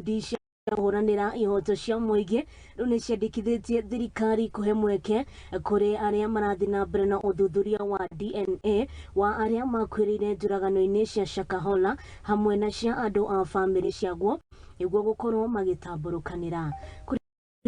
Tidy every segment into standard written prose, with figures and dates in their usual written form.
Ikundi cia kũhũranĩra ihoto cia mũingĩ rĩu nĩ ciandĩkithĩtie thirikari kũhe mweke kũrĩ arĩa marathiĩ na mbere na ũthuthuria wa DNA wa arĩa makuĩrĩire njũragano-inĩ cia Shakahola hamwe na cia andũ a bamĩrĩ ciaguo nĩguo gũkorwo magĩtambũrũkanĩra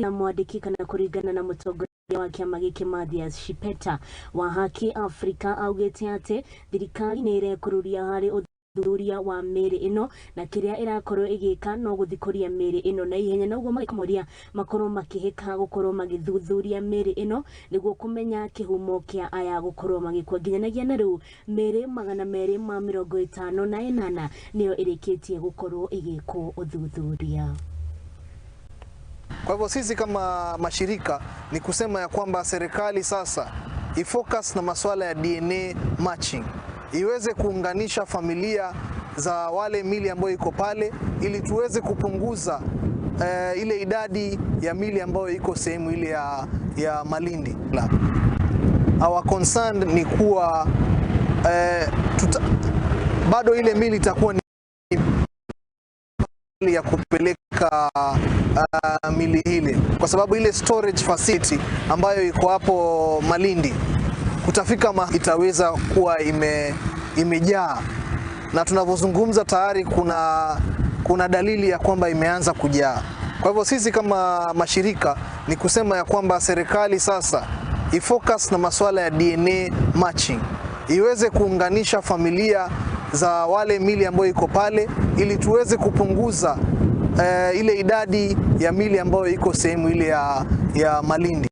na mwandĩki kana kũringana na mũtongoria wa kĩama gĩkĩ Mathias Shipeta wa Haki Afrika augĩte atĩ thirikari nĩ ĩrekururia harĩ ũthuthuria wa mĩĩrĩ ĩno na kĩrĩa ĩrakorwo ĩgĩka no gũthikũria mĩĩrĩ ĩno na ihenya na ũguo magĩkũmoria makorwo makĩhĩka gũkorwo magĩthuthuria mĩĩrĩ ĩno nĩguo kũmenya kĩhumo kĩa aya gũkorwo magĩkua. Nginyanagia na rĩu mĩĩrĩ 258 nĩyo ĩrĩkĩtie gũkorwo ĩgĩkwo ũthuthuria. Kwa hivyo sisi kama mashirika ni kusema ya kwamba serikali sasa ifocus na masuala ya DNA matching, iweze kuunganisha familia za wale mili ambayo iko pale ili tuweze kupunguza ile idadi ya mili ambayo iko sehemu ile ya Malindi. Our concern ni kuwa bado ile mili itakuwa ni ya kupeleka mili ile, kwa sababu ile storage facility ambayo iko hapo Malindi kutafika itaweza kuwa imejaa, na tunavyozungumza tayari kuna dalili ya kwamba imeanza kujaa. Kwa hivyo sisi kama mashirika ni kusema ya kwamba serikali sasa ifocus na masuala ya DNA matching, iweze kuunganisha familia za wale mili ambayo iko pale ili tuweze kupunguza ile idadi ya mili ambayo iko sehemu ile ya Malindi.